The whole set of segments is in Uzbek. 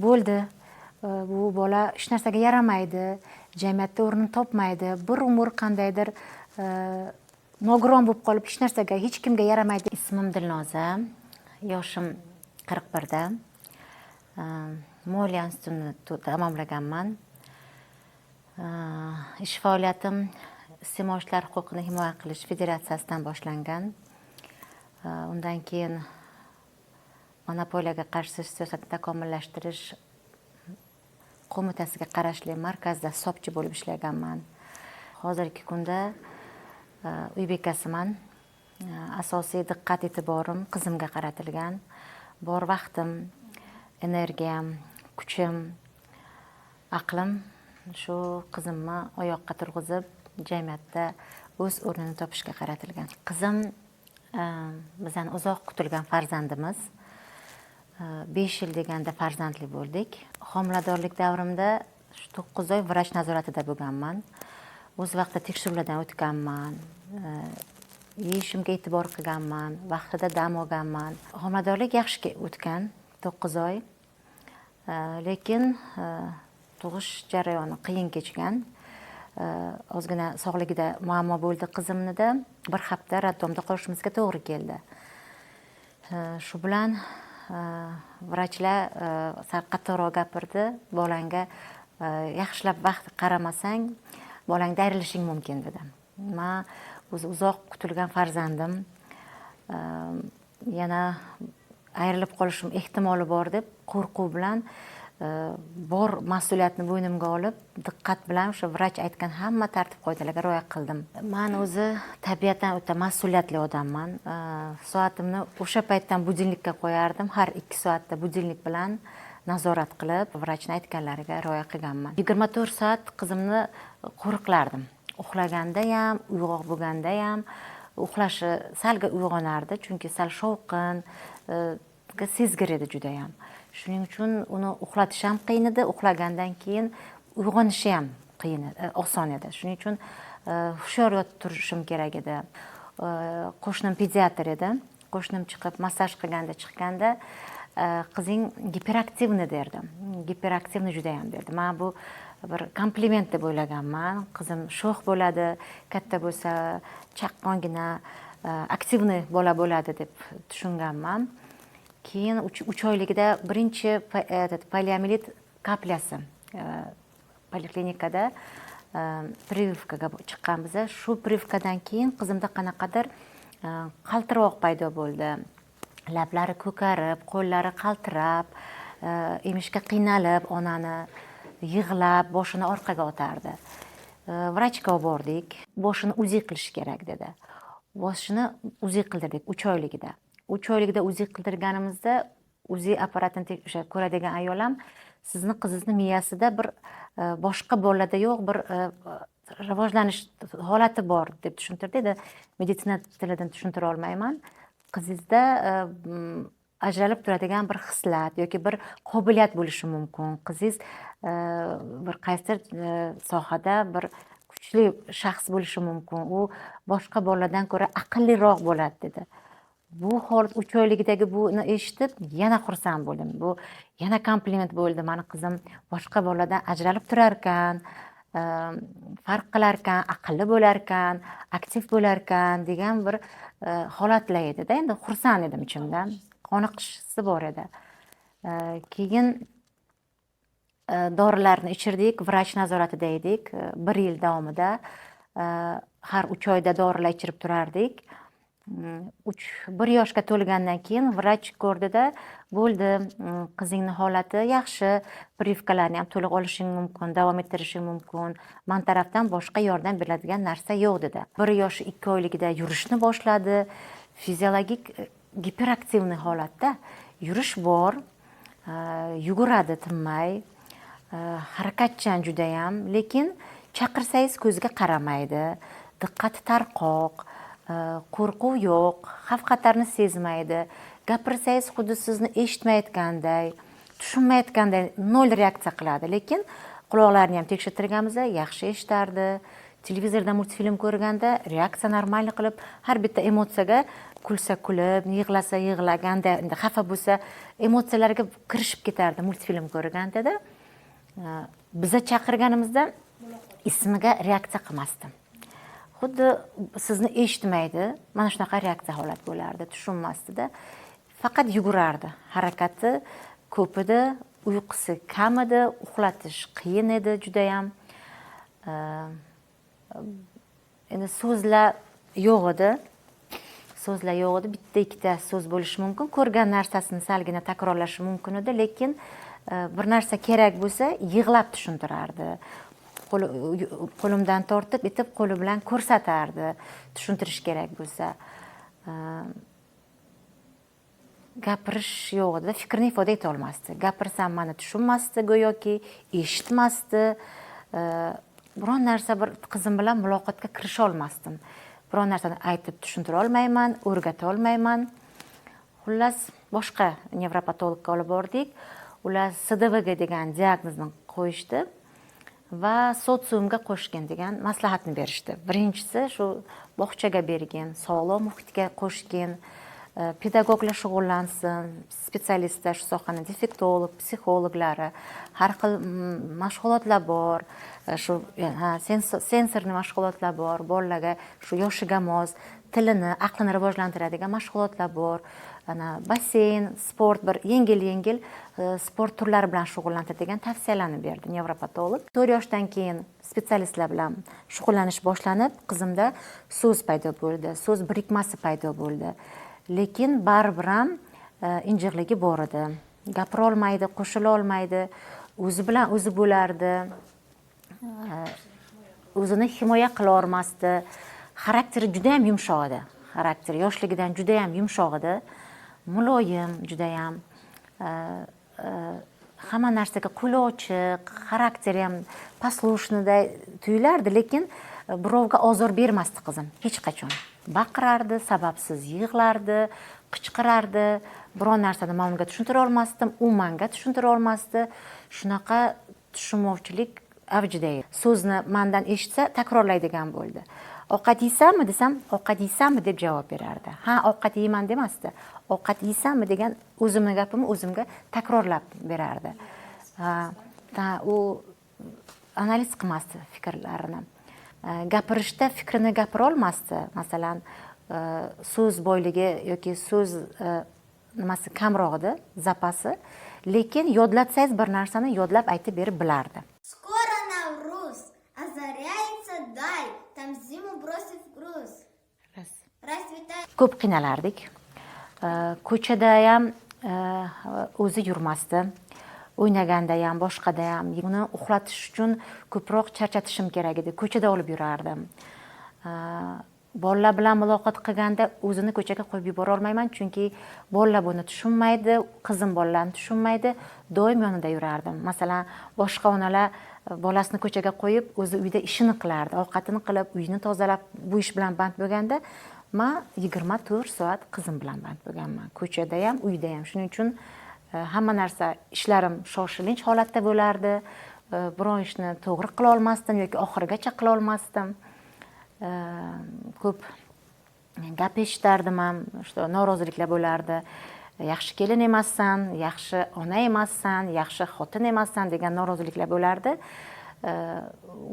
Bo'ldi, bu bola hech narsaga yaramaydi, jamiyatda o'rnini topmaydi, bir umr qandaydir nogiron bo'lib qolib, hech narsaga, hech kimga yaramaydi. Ismim Dilnoza, yoshim 41da. Moliya institutini tamomlaganman. Ish faoliyatim Iste'molchilar huquqini himoya qilish federatsiyasidan boshlangan. Undan keyin Monopoliyaga qarshi siyosatni takomillashtirish qo'mitasiga qarashli markazda hisobchi bo'lib ishlaganman. Hozirgi kunda uy bekasiman. Asosiy diqqat e'tiborim qizimga qaratilgan. Bor vaqtim, energiyam, kuchim, aqlim shu qizimni oyoqqa turg'izib, jamiyatda o'z o'rnini topishga qaratilgan. Qizim bizani uzoq kutilgan farzandimiz. 5 yil deganda farzandli bo'ldik. Homiladorlik davrimda shu 9 oy vrach nazoratida bo'lganman, o'z vaqtida tekshiruvlardan o'tganman, yeyishimga e'tibor qilganman, vaqtida dam olganman. Homiladorlik yaxshi o'tgan, 9 oy. Lekin tug'ish jarayoni qiyin kechgan. Ozgina sog'ligida muammo bo'ldi qizimnida, bir hafta роддом da qolishimizga to'g'ri keldi. Shu bilan vrachlar sal qattiqroq gapirdi: "Bolangga yaxshilab vaqt qaramasang, bolangdan ayrilishing mumkin", dedi. Man o'zi uzoq kutilgan farzandim, yana ayrilib qolishim ehtimoli bor deb qo'rquv bilan bor mas'uliyatni bo'ynimga olib, diqqat bilan o'sha vrach aytgan hamma tartib qoidalarga rioya qildim. Man o'zi tabiatan o'ta mas'uliyatli odamman. Soatimni o'sha paytdan будильник ka qo'yardim, har 2 soatda будильник bilan nazorat qilib, vrachni aytganlariga rioya qilganman. 24 soat qizimni qo'riqlardim, uxlaganda ham, uyg'oq bo'lganda ham. Uxlashi salga uyg'onardi, chunki sal shovqin sezgir edi judayam. Shuning uchun uni uxlatish ham qiyin edi, uxlagandan keyin uyg'onishi ham qiyin, oson edi. Shuning uchun hushyor yotib turishim kerak edi. Qo'shnim pediatr edi. Qo'shnim chiqib massaj qilganda, chiqqanda, "Qizing гиперактивный", derdi. "Гиперактивный judayam", derdi. Man bu bir kompliment deb o'ylaganman, qizim sho'x bo'ladi, katta bo'lsa chaqqongina, активный bola bo'ladi deb tushunganman. Keyin 3 oyligida birinchi этот полиомиелит капля si, poliklinikada прививка ga chiqqanmiz. Shu прививка dan keyin qizimda qanaqadir qaltiroq paydo bo'ldi, lablari ko'karib, qo'llari qaltirab, emishga qiynalib, onani yig'lab, boshini orqaga otardi. Vrachga olib bordik. "Boshini УЗИ qilish kerak", dedi. Boshini УЗИ qildirdik 3 oyligida. 3 oyligida УЗИ qildirganimizda, УЗИ apparatini o'sha ko'radigan ayol ham "Sizni qizingizni miyasida bir boshqa bolalarda yo'q bir rivojlanish holati bor", deb tushuntirdi. Endi meditsina tilidan tushuntira olmayman. "Qizingizda ajralib turadigan bir xislat yoki bir qobiliyat bo'lishi mumkin. Qizingiz bir qaysidir sohada bir kuchli shaxs bo'lishi mumkin, u boshqa bolalardan ko'ra aqlliroq bo'ladi", dedi. Bu holat, 3 oyligidagi buni eshitib, yana xursand bo'ldim. Bu yana kompliment bo'ldi: mani qizim boshqa bolalardan ajralib turarkan, farq qilarkan, aqlli bo'larkan, aktiv bo'larkan degan bir holatlar edida. Endi xursand edim, ichimdan qoniqish hissi bor edi. Keyin dorilarni ichirdik, vrach nazoratida edik bir yil davomida. Har 3 oyda dorilar ichirib turardik. 1 yoshga to'lgandan keyin vrach ko'rdida: "Bo'ldi, qizingni holati yaxshi, прививка larni ham to'liq olishing mumkin, davom ettirishing mumkin, man tarafdan boshqa yordam beriladigan narsa yo'q", dedi. 1 yosh 2 oyligida yurishni boshladi. Fiziologik гиперактивный holatda yurish bor, yuguradi tinmay, harakatchan judayam, lekin chaqirsangiz ko'ziga qaramaydi, diqqati tarqoq, qo'rquv yo'q, xavf xatarni sezmaydi. Gapirsangiz, xuddi sizni eshitmayotganday, tushunmayotganday, nol reaksiya qiladi. Lekin quloqlarini ham tekshirtirganmiz, yaxshi eshitardi. Televizorda multfilm ko'rganda reaksiya нормальный qilib, har bitta emotsiyaga, kulsa kulib, yig'lasa yig'laganda, endi xafa bo'lsa, emotsiyalarga kirishib ketardi multfilm ko'rgandada. Biza chaqirganimizda ismiga reaksiya qilmasdi, xuddi sizni eshitmaydi, mana shunaqa reaksiya holat bo'lardi, tushunmasdida, faqat yugurardi, harakati ko'p edi, uyqusi kam edi, uxlatish qiyin edi judayam. Endi so'zlar yo'q edi, so'zlar yo'q edi, bitta ikkita so'z bo'lishi mumkin, ko'rgan narsasini salgina takrorlashi mumkin edi, lekin bir narsa kerak bo'lsa, yig'lab tushuntirardi. Qo'limdan tortib etib, qo'li bilan ko'rsatardi tushuntirish kerak bo'lsa. Gapirish yo'q edi, fikrini ifoda eta olmasdi, gapirsam mani tushunmasdi, go'yoki eshitmasdi. Biron narsa, bir qizim bilan muloqotga kirisha olmasdim, biron narsani aytib tushuntira olmayman, o'rgata olmayman. Xullas, boshqa nevropatologga olib bordik, ular СДВГ degan diagnozni qo'yishdi va sotsiumga qo'shgin degan maslahatni berishdi. Birinchisi, shu bog'chaga bergin, sog'lom muhitga qo'shgin, pedagoglar shug'ullansin, специалист lar, shu sohani defektolog, psixologlari, har xil mashg'ulotlar bor, shu ha, сенсорный mashg'ulotlar bor, bolalarga shu yoshiga mos, tilini, aqlini rivojlantiradigan mashg'ulotlar bor, ana basseyn, sport, bir yengil yengil sport turlari bilan shug'ullantir degan tavsiyalarni berdi nevropatolog. 4 yoshdan keyin специалист lar bilan shug'ullanish boshlanib, qizimda so'z paydo bo'ldi, so'z birikmasi paydo bo'ldi, lekin baribir ham injiqligi bor edi, gapira olmaydi, qo'shila olmaydi, o'zi bilan o'zi bo'lardi, o'zini himoya qila olmasdi. Xarakteri judayam yumshoq edi, xarakteri yoshligidan judayam yumshoq edi, muloyim judayam, hamma narsaga qo'li ochiq, xarakteri ham послушный day tuyulardi, lekin birovga ozor bermasdi qizim hech qachon. Baqirardi, sababsiz yig'lardi, qichqirardi, biron narsani man unga tushuntira olmasdim, u manga tushuntira olmasdi, shunaqa tushunmovchilik avjida edi. So'zni mandan eshitsa, takrorlaydigan bo'ldi. Ovqat yeysanmi desam, ovqat yeysanmi deb javob berardi. Ha, ovqat yeyman demasdi, ovqat yeysanmi degan o'zimni gapimni o'zimga takrorlab berardi. Ha, u analiz qilmasdi fikrlarini. Gapirishda fikrini gapira olmasdi, masalan, so'z boyligi yoki so'z nimasi kamroq edi, zapasi, lekin yodlatsangiz, bir narsani yodlab aytib berib bilardi. Скоро Навруз, озаряется даль, там зиму бросив груз. Расцветает Ko'p qiynalardik. Ko'chada ham o'zi yurmasdi, o'ynaganda ham, boshqada ham. Uni uxlatish uchun ko'proq charchatishim kerak edi, ko'chada olib yurardim. Bolalar bilan muloqot qilganda o'zini ko'chaga qo'yib yubora olmayman, chunki bolalar buni tushunmaydi, qizim bolalarni tushunmaydi, doim yonida yurardim. Masalan, boshqa onalar bolasini ko'chaga qo'yib, o'zi uyda ishini qilardi, ovqatini qilib, uyini tozalab, bu ish bilan band bo'lganda, man 24 soat qizim bilan band bo'lganman, ko'chada ham, uyda ham. Shuning uchun hamma narsa, ishlarim shoshilinch holatda bo'lardi. Biron ishni to'g'ri qila olmasdim yoki oxirigacha qila olmasdim. Ko'p gap eshitardim ham, что noroziliklar bo'lardi, yaxshi kelin emassan, yaxshi ona emassan, yaxshi xotin emassan degan noroziliklar bo'lardi.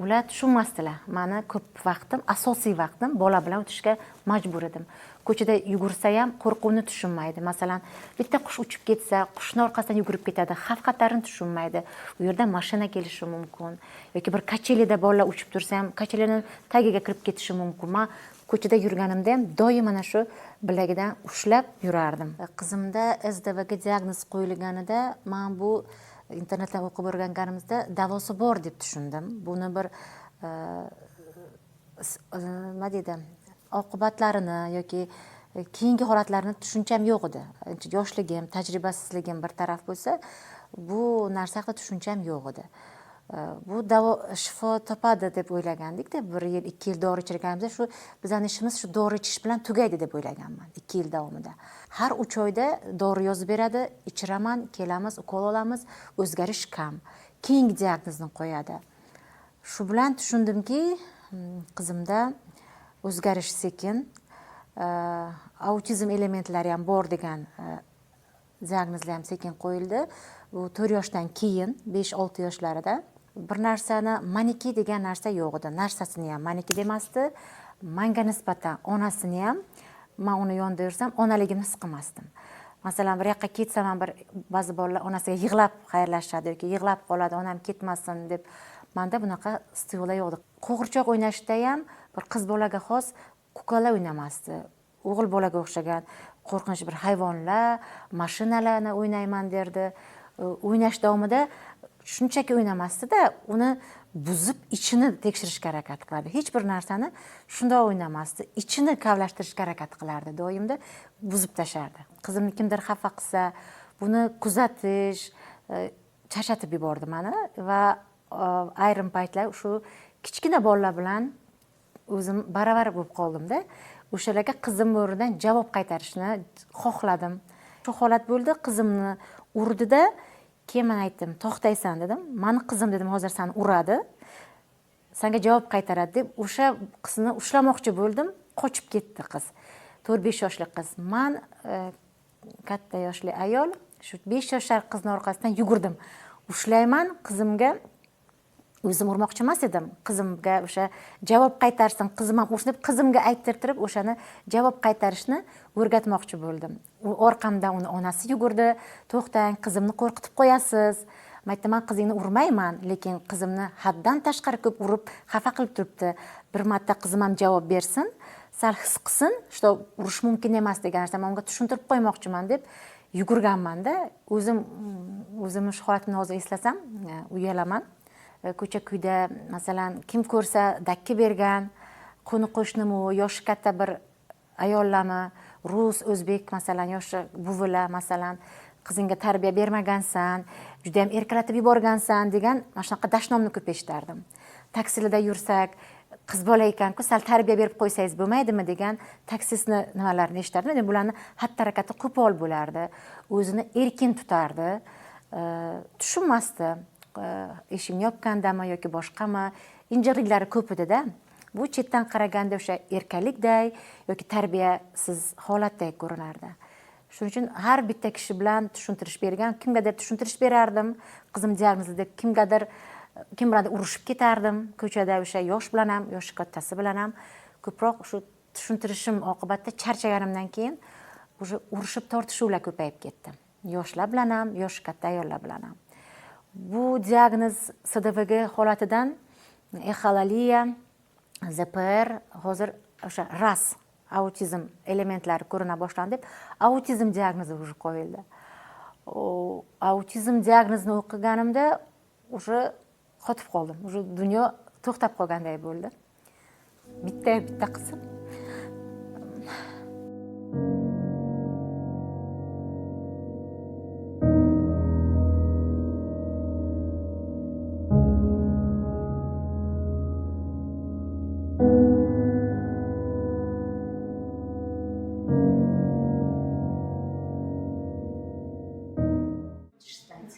Ular tushunmasdilar mani. Ko'p vaqtim, asosiy vaqtim bola bilan o'tishga majbur edim. Ko'chada yugursa ham, qo'rquvni tushunmaydi. Masalan, bitta qush uchib ketsa, qushni orqasidan yugurib ketadi, xavf xatarni tushunmaydi, u yerdan mashina kelishi mumkin yoki bir качели da bolalar uchib tursa ham, качели ni tagiga kirib ketishi mumkin. Man ko'chada yurganimda ham doim mana shu bilagidan ushlab yurardim. Qizimda СДВГ diagnoz qo'yilganida, man bu internetdan o'qib o'rganganimizda davosi bor deb tushundim. Buni bir nima deydi, oqibatlarini yoki keyingi holatlarini tushuncham yo'q edi. Yoshligim, tajribasizligim bir taraf bo'lsa, bu narsa haqida tushuncham yo'q edi. Bu davo, shifo topadi deb o'ylagandikda. Bir yil, 2 yil dori ichirganimizda, shu bizani ishimiz shu dori ichish bilan tugaydi deb o'ylaganman. 2 yil davomida har 3 oyda dori yozib beradi, ichiraman, kelamiz, ukol olamiz, o'zgarish kam, keyingi diagnozni qo'yadi. Shu bilan tushundimki Qizimda o'zgarish sekin, autizm elementlari ham bor degan diagnozlar ham sekin qo'yildi. Bu 4 yoshdan keyin, 5-6 yoshlarida bir narsani maniki degan narsa yo'q edi. Narsasini ham maniki demasdi. Manga nisbatan onasini ham, men uni yonida yursam, onaligimni his qilmasdim. Masalan, bir yoqqa ketsam ham bir ba'zi bolalar onasiga yig'lab xayrlashadi yoki yig'lab qoladi, onam ketmasin deb. Menda bunaqa his-tuyg'ular yo'q edi. Qo'g'irchoq o'ynashda ham bir qiz bolaga xos kuklalar o'ynamasdi. O'g'il bolaga o'xshagan qo'rqinchli bir hayvonlar, mashinalarni o'ynayman derdi. O'ynash davomida shunchaki o'ynamasdi-da, uni buzib ichini tekshirishga harakat qilardi. Hech bir narsani shundoq o'ynamasdi, ichini kavlashtirishga harakat qilardi, doimda buzib tashardi. Qizimni kimdir xafa qilsa, buni kuzatish charchatib yubordi meni va ayrim paytlar shu kichkina bolalar bilan o'zim baravar bo'lib qoldimda. O'shalarga qizim o'rnidan javob qaytarishni xohladim. Shu holat bo'ldi, qizimni urdida, keyin men aytdim, to'xtaysan dedim. Mani qizim dedim, hozir seni uradi, senga javob qaytaradi deb o'sha qizni ushlamoqchi bo'ldim, qochib ketdi qiz. 4-5 yoshli qiz. Men katta yoshli ayol, shu 5 yoshli qizni orqasidan yugurdim. Ushlayman, qizimga o'zim urmoqchi emas edim. Qizimga o'sha javob qaytarsin, qizim ham ursin deb qizimga ayttirtirib o'shani javob qaytarishni o'rgatmoqchi bo'ldim. U orqamdan uni onasi yugurdi, to'xtang, qizimni qo'rqitib qo'yasiz. Men aytdim, men qizingni urmayman, lekin qizimni haddan tashqari ko'p urib, xafa qilib turibdi. Bir marta qizim ham javob bersin, sal his qilsin, что urish mumkin emas degan narsani men unga tushuntirib qo'ymoqchiman deb yugurganman-da. O'zimni shu holatimni hozir eslasam, uyalaman. Ko'cha-kuyda, masalan, kim ko'rsa dakki bergan, qo'ni qo'shnimi, yoshi katta bir ayollarmi, rus, o'zbek, masalan, yoshi buvilar, masalan, qizingga tarbiya bermagansan, juda ham erkalatib yuborgansan degan mana shunaqa dashnomni ko'p eshitardim. Taksilarda yursak, qiz bola ekan-ku, sal tarbiya berib qo'ysangiz bo'lmaydimi degan taksistni nimalarini eshitardim. Endi bularni xatti-harakati qo'pol bo'lardi, o'zini erkin tutardi, tushunmasdi. Eshikni yopgandami yoki boshqami, injiqliklari ko'p edi-da. Bu chetdan qaraganda o'sha erkalikday yoki tarbiyasiz holatday ko'rinardi. Shuning uchun har bitta kishi bilan tushuntirish bergan, kimgadir tushuntirish berardim, qizim diagnozli deb, kimgadir, kim bilan urushib ketardim ko'chada, o'sha yosh bilan ham, yoshi kattasi bilan ham. Ko'proq shu tushuntirishim oqibatida charchaganimdan keyin o'sha urushib tortishuvlar ko'payib ketdi. Yoshlar bilan ham, yoshi katta ayollar bilan ham. Bu diagnoz SDVG holatidan exolaliya, ZPR, hozir o'sha RAS, autizm elementlari ko'rina boshlandi deb autizm diagnozi уже qo'yildi. Autizm diagnozini o'qiganimda уже qotib qoldim. Уже dunyo to'xtab qolganday bo'ldi. Bitta bitta qizim.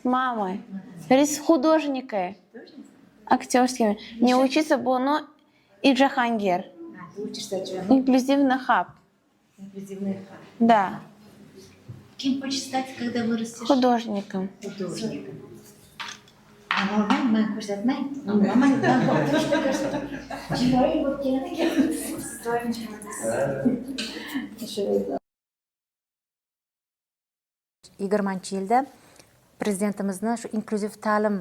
Мамой, с художникой, актерскими. Не учиться Боно и Джахангир. А, ты учишься чему? Инклюзивный хаб. Инклюзивный хаб. Да. Кем хочешь стать, когда вырастешь? Художником. Художником. А мамang man ko'rsatmang. Mamang ko'rsatmang. Chiroyli bo'lib keladi ekan. Doim chiroyli. 20-yilda prezidentimizni shu inklyuziv ta'lim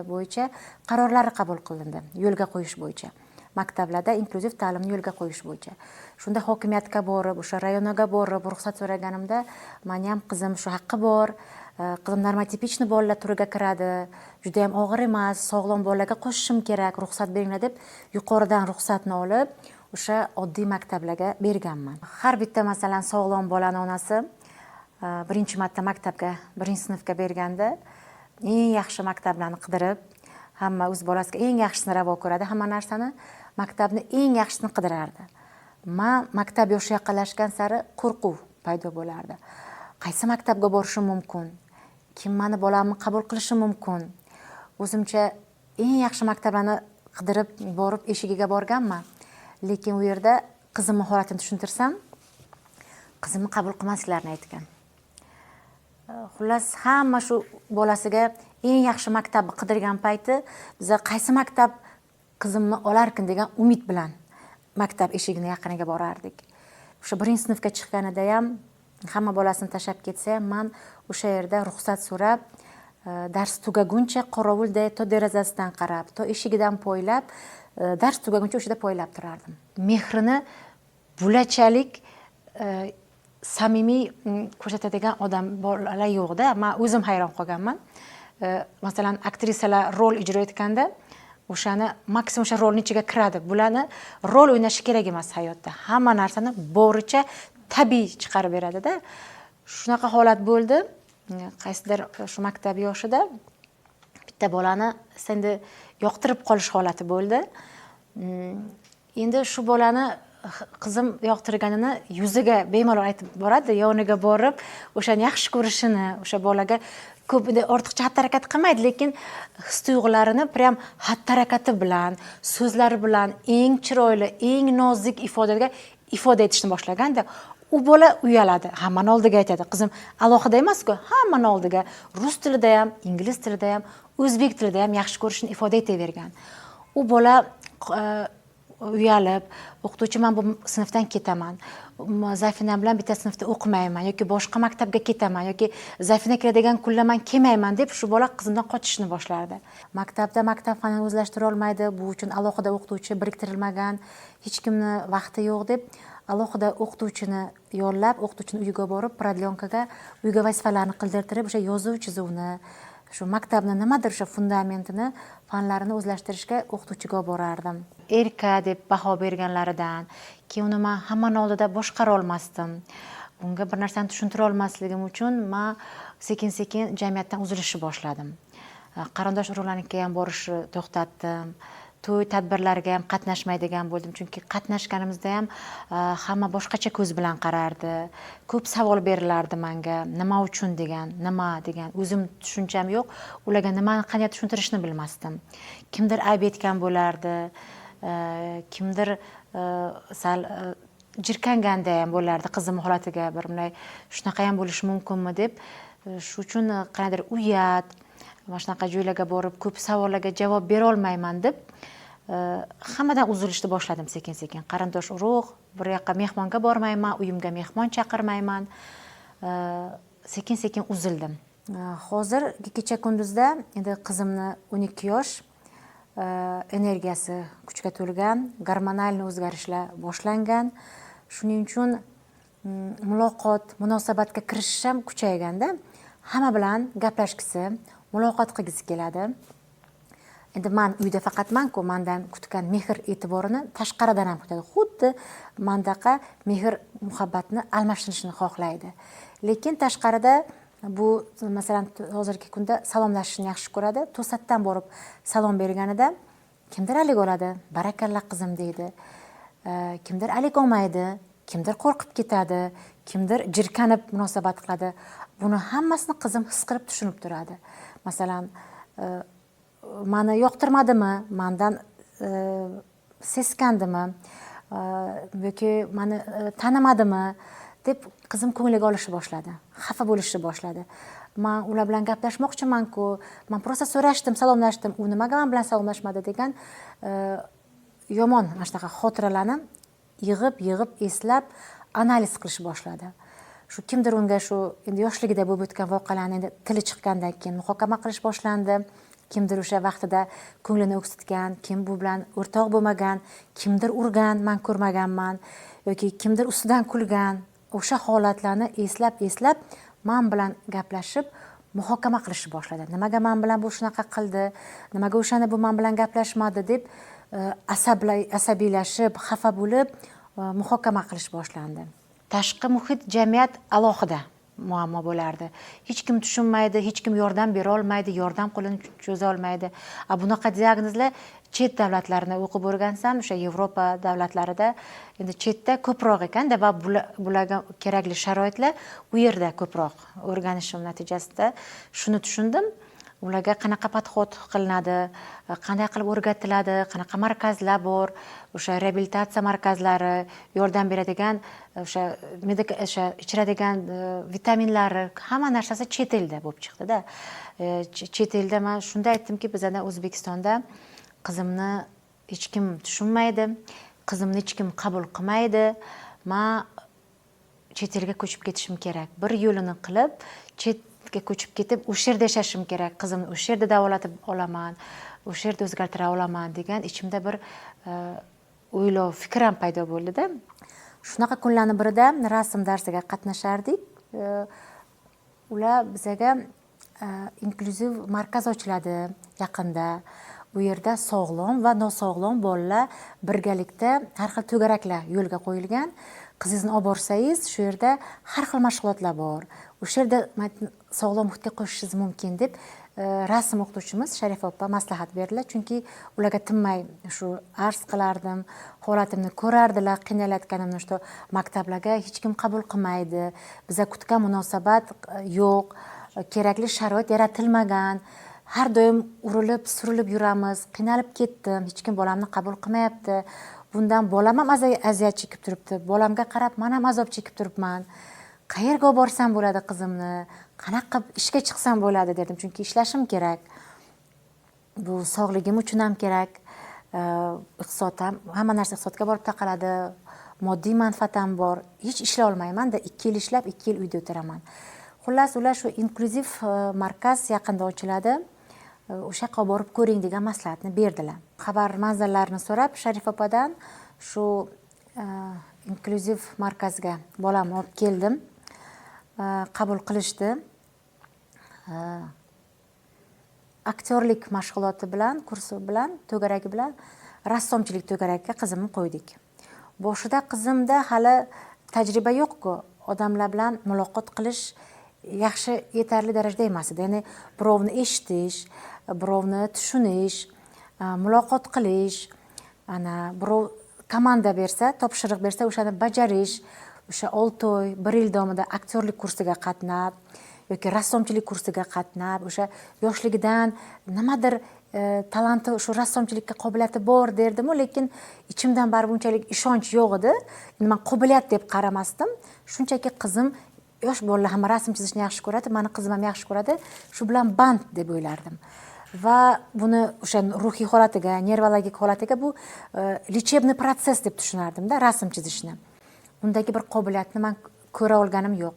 bo'yicha qarorlari qabul qilindi, yo'lga qo'yish bo'yicha. Maktablarda inklyuziv ta'limni yo'lga qo'yish bo'yicha. Shunda hokimiyatga borib, o'sha rayonaga borib ruxsat so'raganimda, meni ham qizim shu haqqi bor, qizim normatipичный bolalar turiga kiradi, juda ham og'ir emas, sog'lom bolalarga qo'shishim kerak, ruxsat beringlar deb yuqoridan ruxsatni olib, o'sha oddiy maktablarga berganman. Har bitta, masalan, sog'lom bolani onasi birinchi marta maktabga, birinchi sinfga berganda eng yaxshi maktablarni qidirib, hamma o'z bolasiga eng yaxshisini ravo ko'radi, hamma narsani, maktabni eng yaxshisini qidirardi. Men maktab yoshi yaqinlashgan sari qo'rquv paydo bo'lardi. Qaysi maktabga borishim mumkin? Kim meni bolamni qabul qilishi mumkin? O'zimcha eng yaxshi maktablarni Qidirib borib, eshigiga borganman, lekin u yerda qizimni holatini tushuntirsam, qizimni qabul qilmasliklarini aytgan. Xullas, hamma shu bolasiga eng yaxshi maktabni qidirgan payti biza qaysi maktab qizimni olarkin degan umid bilan maktab eshigini yaqiniga borardik. O'sha birinchi sinfga chiqqanida ham hamma bolasini tashlab ketsa ham, man o'sha yerda ruxsat so'rab, dars tugaguncha qorovulday to derazasidan qarab, to eshigidan poylab, dars tugaguncha o'sha yerda poylab turardim. Mehrini bulachalik samimiy ko'rsatadigan odam, bolalar yo'qda. Man o'zim hayron qolganman. Masalan, aktrisalar rol ijro etganda o'shani maksimum o'sha rolni ichiga kiradi. Bularni rol o'ynashi kerak emas hayotda, hamma narsani boricha tabiiy chiqarib beradida. Shunaqa holat bo'ldi. Qaysidir shu maktab yoshida bitta bolani endi yoqtirib qolish holati bo'ldi. Endi shu bolani qizim yoqtirganini yuziga bemalol aytib boradi, yoniga borib o'shani yaxshi ko'rishini, o'sha bolaga ko'p endi ortiqcha xatti harakat qilmaydi, lekin his tuyg'ularini прям xatti harakati bilan, so'zlari bilan eng chiroyli, eng nozik ifodaga ifoda etishni boshlaganda, u bola uyaladi, hammani oldiga aytadi. Qizim alohida emasku, hammani oldiga rus tilida ham, ingliz tilida ham, o'zbek tilida ham yaxshi ko'rishini ifoda etavergan. U bola uyalib, "O'qituvchi, man bu sinfdan ketaman, Zafina bilan bitta sinfda o'qimayman yoki boshqa maktabga ketaman yoki Zafina keladigan kunlar man kelmayman", deb shu bola qizimdan qochishni boshlardi. Maktabda maktab fanini o'zlashtira olmaydi, bu uchun alohida o'qituvchi biriktirilmagan, hech kimni vaqti yo'q deb alohida o'qituvchini yollab, o'qituvchini uyiga borib, продленка ga uyga vazifalarni qildirtirib, o'sha yozuv chizuvni, shu maktabni nimadir o'sha fundamentini, fanlarini o'zlashtirishga o'qituvchiga olib borardim. Erka deb baho berganlaridan keyin uni man hammani oldida boshqara olmasdim. Unga bir narsani tushuntira olmasligim uchun man sekin sekin jamiyatdan uzilishni boshladim. Qarindosh urug'larnikiga ham borishni to'xtatdim, to'y tadbirlarga ham qatnashmaydigan bo'ldim, chunki qatnashganimizda ham hamma boshqacha ko'z bilan qarardi, ko'p savol berilardi manga, nima uchun degan, nima degan. O'zim tushuncham yo'q, ularga nimani qanday tushuntirishni bilmasdim. Kimdir ayb etgan bo'lardi, kimdir sal jirkanganda ham bo'lardi qizim holatiga, bir bunday shunaqa ham bo'lishi mumkinmi deb. Shu uchun qandaydir uyat, mana shunaqa joylarga borib ko'p savollarga javob berolmayman deb hammadan uzilishni boshladim sekin sekin. Qarindosh urug', bir yoqqa mehmonga bormayman, uyimga mehmon chaqirmayman. Sekin sekin uzildim. Hozir kecha kunduzda endi qizimni 12 yosh, energiyasi kuchga to'lgan, gormonal o'zgarishlar boshlangan, shuning uchun muloqot, munosabatga kirishish ham kuchayganda, hamma bilan gaplashgisi, muloqot qilgisi keladi. Endi man uyda faqat manku, mandan kutgan mehr e'tiborini tashqaridan ham kutadi, xuddi mandaqa mehr muhabbatni almashtirishni xohlaydi. Lekin tashqarida bu, masalan, hozirgi kunda salomlashishni yaxshi ko'radi. To'satdan borib salom berganida kimdir alik oladi, "Barakalla, qizim", deydi. Kimdir alik olmaydi, kimdir qo'rqib ketadi, kimdir jirkanib munosabat qiladi. Buni hammasini qizim his qilib, tushunib turadi. Masalan, mani yoqtirmadimi, mandan seskandimi yoki mani tanimadimi deb qizim ko'ngliga olishni boshladi, xafa bo'lishni boshladi. Man ular bilan gaplashmoqchimanku, man просто so'rashdim, salomlashdim, u nimaga man bilan salomlashmadi degan yomon mana shunaqa xotiralarni yig'ib yig'ib, eslab, analiz qilishni boshladi. Shu kimdir unga shu endi yoshligida bo'lib o'tgan voqealarni endi tili chiqqandan keyin muhokama qilish boshlandi. Kimdir o'sha vaqtida ko'nglini o'ksitgan, kim bu bilan o'rtoq bo'lmagan, kimdir urgan, man ko'rmaganman, yoki kimdir ustidan kulgan, o'sha holatlarni eslab eslab man bilan gaplashib, muhokama qilishni boshladi. Nimaga man bilan bu shunaqa qildi, nimaga o'shani bu man bilan gaplashmadi deb asabiylashib, xafa bo'lib, muhokama qilish boshlandi. Tashqi muhit, jamiyat alohida muammo bo'lardi. Hech kim tushunmaydi, hech kim yordam bera olmaydi, yordam qo'lini cho'za olmaydi. A bunaqa diagnozlar chet davlatlarni o'qib o'rgansam, o'sha Yevropa davlatlarida, endi chetda ko'proq ekanda va bularga kerakli sharoitlar u yerda ko'proq. O'rganishim natijasida shuni tushundim. Ularga qanaqa подход qilinadi, qanday qilib o'rgatiladi, qanaqa markazlar bor, o'sha reabilitatsiya markazlari, yordam beradigan o'sha o'sha ichiradigan vitaminlari, hamma narsasi chet elda bo'lib chiqdida. Chet elda man shunda aytdimki, bizada O'zbekistonda qizimni hech kim tushunmaydi, qizimni hech kim qabul qilmaydi, man chet elga ko'chib ketishim kerak, bir yo'lini qilib chetga ko'chib ketib o'sha yerda yashashim kerak, qizimni o'sha yerda davolatib olaman, o'sha yerda o'zgartira olaman degan ichimda bir o'ylov, fikr ham paydo bo'ldida. Shunaqa kunlarni birida rasm darsiga qatnashardik. Ular bizaga inklyuziv markaz ochiladi yaqinda, u yerda sog'lom va nosog'lom bolalar birgalikda har xil to'garaklar yo'lga qo'yilgan, qizingizni olib borsangiz shu yerda har xil mashg'ulotlar bor, o'sha yerda sog'lom muhitga qo'shishingiz mumkin deb rasm o'qituvchimiz Sharifa opa maslahat berdilar. Chunki ularga tinmay shu arz qilardim, holatimni ko'rardilar, qiynalayotganimni, что maktablarga hech kim qabul qilmaydi, biza kutgan munosabat yo'q, kerakli sharoit yaratilmagan, har doim urilib surilib yuramiz, qiynalib ketdim, hech kim bolamni qabul qilmayapti, bundan bolam ham aziyat chekib turibdi, bolamga qarab man ham azob chekib turibman, qayerga olib borsam bo'ladi qizimni, qanaqa qilib ishga chiqsam bo'ladi dedim, chunki ishlashim kerak, bu sog'ligim uchun ham kerak, iqtisod ham, hamma narsa iqtisodga borib taqaladi, moddiy manfaat ham bor, hech ishlay olmaymanda, 2 yil ishlab 2 yil uyda o'tiraman. Xullas, ular shu inklyuziv markaz yaqinda ochiladi, o'sha yoqqa borib ko'ring degan maslahatni berdilar. Xabar manzillarini so'rab Sharif opadan shu inklyuziv markazga bolamni olib keldim. Qabul qilishdi. Aktyorlik mashg'uloti bilan, kursi bilan, to'garagi bilan rassomchilik to'garagiga qizimni qo'ydik. Boshida qizimda hali tajriba yo'q-ku, odamlar bilan muloqot qilish yaxshi yetarli darajada emas edi. Ya'ni birovni eshitish, birovni tushunish, muloqot qilish, ana birov komanda bersa, topshiriq bersa, o'shani bajarish, o'sha 6 oy, 1 yil davomida aktyorlik kursiga qatnab yoki rassomchilik kursiga qatnab, o'sha yoshligidan nimadir talanti, shu rassomchilikka qobiliyati bor derdim-u, lekin ichimdan baribir unchalik ishonch yo'q edi. Endi men qobiliyat deb qaramasdim. Shunchaki qizim, yosh bolalar hamma rasm chizishni yaxshi ko'radi, mani qizim ham yaxshi ko'radi, shu bilan band deb o'ylardim. Va buni o'sha ruhiy holatiga, nervologik holatiga bu лечебный процесс deb tushunardimda rasm chizishni. Undagi bir qobiliyatni men ko'ra olganim yo'q.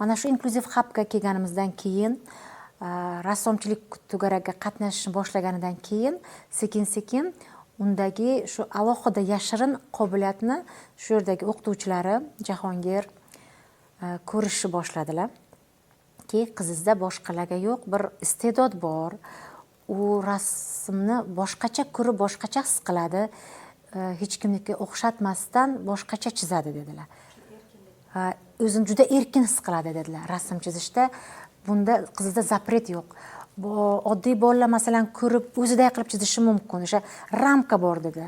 Mana shu inklyuziv hubga kelganimizdan keyin, rassomchilik to'garagiga qatnashishni boshlaganidan keyin sekin-sekin undagi shu alohida yashirin qobiliyatni shu yerdagi o'qituvchilari Jahongir ko'rishni boshladilar. Ki qizizda boshqalarga yo'q bir iste'dod bor. U rasmni boshqacha ko'rib, boshqacha his qiladi. Hech kimnikiga o'xshatmasdan boshqacha chizadi dedilar. O'zini juda erkin his qiladi dedilar rasm chizishda. Bunda qizida запрет yo'q. Bu oddiy bolalar masalan ko'rib o'ziday qilib chizishi mumkin. O'sha ramka bor dedi.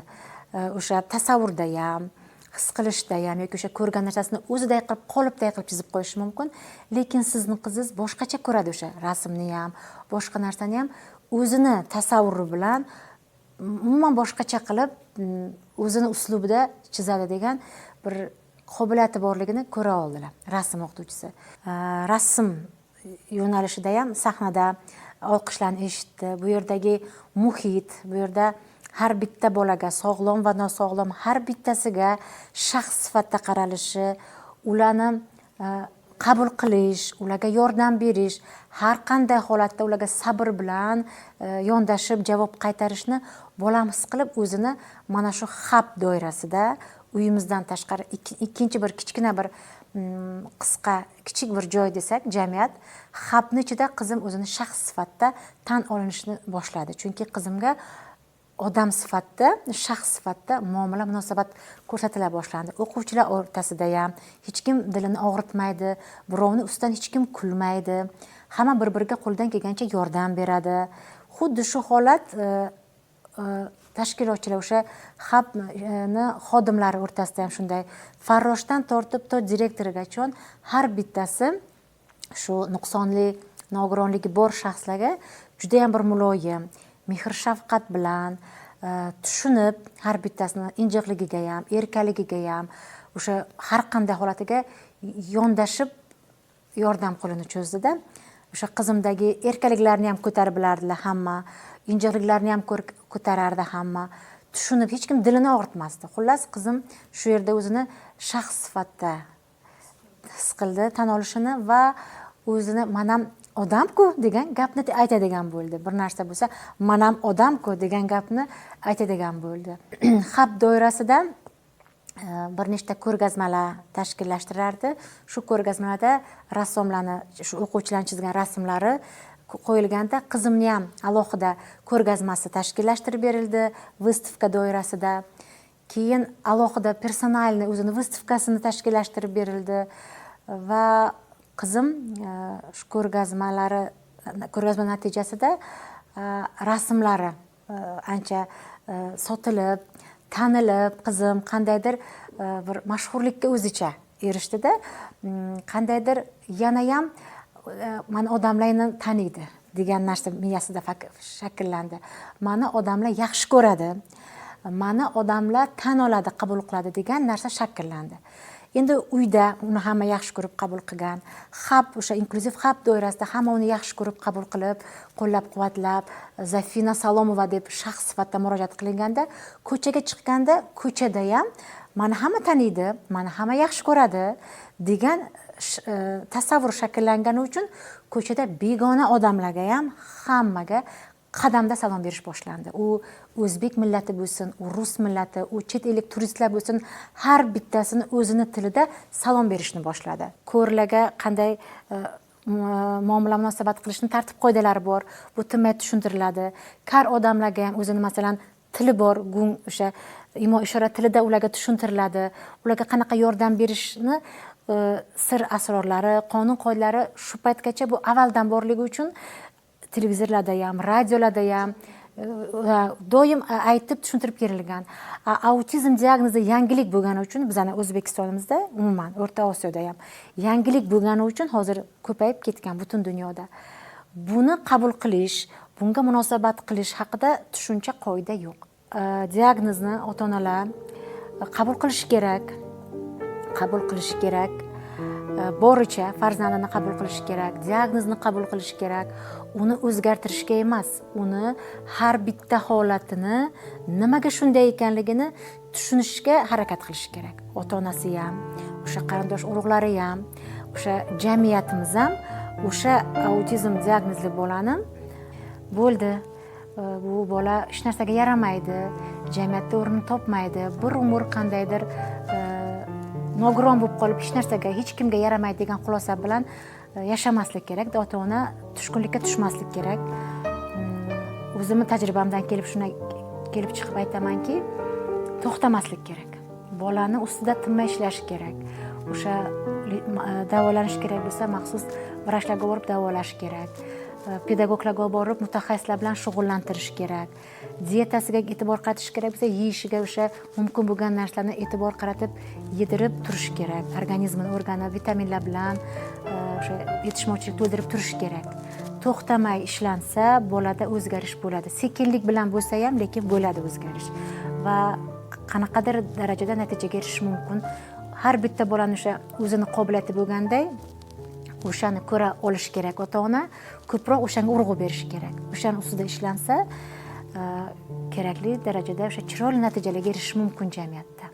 O'sha tasavvurda ham, his qilishda ham yoki o'sha ko'rgan narsasini o'ziday qilib, qolipday qilib chizib qo'yishi mumkin. Lekin sizni qizingiz boshqacha ko'radi o'sha rasmni ham, boshqa narsani ham o'zini tasavvuri bilan umuman boshqacha qilib, o'zini uslubida chizadi degan bir qobiliyati borligini ko'ra oldilar rasm o'qituvchisi. Rasm yo'nalishida ham sahnada olqishlarni eshitdi. Bu yerdagi muhit, bu yerda har bitta bolaga, sog'lom va nosog'lom har bittasiga shaxs sifatida qaralishi, ularni qabul qilish, ularga yordam berish, har qanday holatda ularga sabr bilan yondashib javob qaytarishni bolam his qilib, o'zini mana shu hub doirasida uyimizdan tashqari ikkinchi bir kichkina bir qisqa kichik bir joy desak, jamiyat hubni ichida qizim o'zini shaxs sifatida tan olinishni boshladi. Chunki qizimga odam sifatida, shaxs sifatida muomala, munosabat ko'rsatila boshlandi. O'quvchilar o'rtasida ham hech kim dilini og'ritmaydi, birovni ustidan hech kim kulmaydi. Hamma bir-biriga qo'ldan kelgancha yordam beradi. Xuddi shu holat tashkilotchilar, o'sha hubni xodimlari o'rtasida ham shunday. Farroshdan tortib to direktorigacha har bittasi shu nuqsonli, nogironligi bor shaxslarga Judayam bir muloyim, mehr shafqat bilan tushunib, har bittasini injiqligiga ham, erkaligiga ham, o'sha har qanday holatiga yondashib yordam qo'lini cho'zdida. O'sha qizimdagi erkaliklarni ham ko'tarib bilardilar hamma, injiqliklarni ham ko'tarardi hamma, tushunib, hech kim dilini og'ritmasdi. Xullas, qizim shu yerda o'zini shaxs sifatida his qildi, tan olishini va o'zini "Manam odam-ku" degan gapni aytadigan bo'ldi. Bir narsa bo'lsa, "Manam odam-ku" degan gapni aytadigan bo'ldi. Hub doirasida bir nechta ko'rgazmalar tashkillashtirardi. Shu ko'rgazmalarda rassomlarni, shu o'quvchilarni chizgan rasmlari qo'yilganda, qizimni ham alohida ko'rgazmasi tashkillashtirib berildi выставка doirasida. Keyin alohida персональный o'zini выставка sini tashkillashtirib berildi va qizim shu ko'rgazmalari, ko'rgazma natijasida rasmlari ancha sotilib, tanilib, qizim qandaydir bir mashhurlikka o'zicha erishdida. Qandaydir yanayam "Mani odamlar endi taniydi" degan narsa miyasida shakllandi. "Mani odamlar yaxshi ko'radi, mani odamlar tan oladi, qabul qiladi" degan narsa shakllandi. Endi uyda uni hamma yaxshi ko'rib qabul qilgan, hub, o'sha inklyuziv hub doirasida hamma uni yaxshi ko'rib qabul qilib, qo'llab quvvatlab, Zafina Salomova deb shaxs sifatida murojaat qilinganda, ko'chaga chiqqanda ko'chada ham "Mani hamma taniydi, mani hamma yaxshi ko'radi" degan tasavvur shakllangani uchun ko'chada begona odamlarga ham, hammaga qadamda salom berish boshlandi. U o'zbek millati bo'lsin, u rus millati, u chet ellik turistlar bo'lsin, har bittasini o'zini tilida salom berishni boshladi. Ko'rlarga qanday muomala munosabat qilishni tartib qoidalari bor, bu tinmay tushuntiriladi. Kar odamlarga ham o'zini, masalan, tili bor, gung, o'sha imo ishora tilida ularga tushuntiriladi. Ularga qanaqa yordam berishni sir asrorlari, qonun qoidalari shu paytgacha bu avvaldan borligi uchun televizorlarda ham, radiolarda ham doim aytib tushuntirib kerilgan. Autizm diagnozi yangilik bo'lgani uchun, bizani O'zbekistonimizda, umuman O'rta Osiyoda ham yangilik bo'lgani uchun hozir ko'payib ketgan butun dunyoda. Buni qabul qilish, bunga munosabat qilish haqida tushuncha, qoida yo'q. Diagnozni ota onalar qabul qilishi kerak, qabul qilishi kerak. Boricha farzandini qabul qilishi kerak, diagnozni qabul qilishi kerak. Uni o'zgartirishga emas, uni har bitta holatini, nimaga shunday ekanligini tushunishga harakat qilishi kerak. Ota onasi ham, o'sha qarindosh urug'lari ham, o'sha jamiyatimiz ham o'sha autizm diagnozli bolani "Bo'ldi, bu bola hech narsaga yaramaydi, jamiyatda o'rnini topmaydi, bir umr qandaydir nogiron bo'lib qolib, hech narsaga, hech kimga yaramaydi" degan xulosa bilan yashamaslik kerak. Ota ona tushkunlikka tushmaslik kerak. O'zimni tajribamdan kelib, shuni kelib chiqib aytamanki, to'xtamaslik kerak, bolani ustida tinmay ishlash kerak. O'sha davolanish kerak bo'lsa, maxsus vrachlarga borib davolash kerak, pedagoglarga borib mutaxassislar bilan shug'ullantirish kerak. Dietasiga e'tibor qaratish kerak bo'lsa, yeyishiga o'sha mumkin bo'lgan narsalarni e'tibor qaratib yedirib turish kerak. Organizmini o'rganib, vitaminlar bilan o'sha yetishmovchilik to'ldirib turish kerak. To'xtamay ishlansa, bolada o'zgarish bo'ladi. Sekinlik bilan bo'lsa ham, lekin bo'ladi o'zgarish va qanaqadir darajada natijaga erishish mumkin. Har bitta bolani o'sha o'zini qobiliyati bo'lganday, o'shani ko'ra olish kerak. Ota ona ko'proq o'shanga urg'u berish kerak. O'shani ustida ishlansa, kerakli darajada o'sha chiroyli natijalarga erishish mumkin jamiyatda.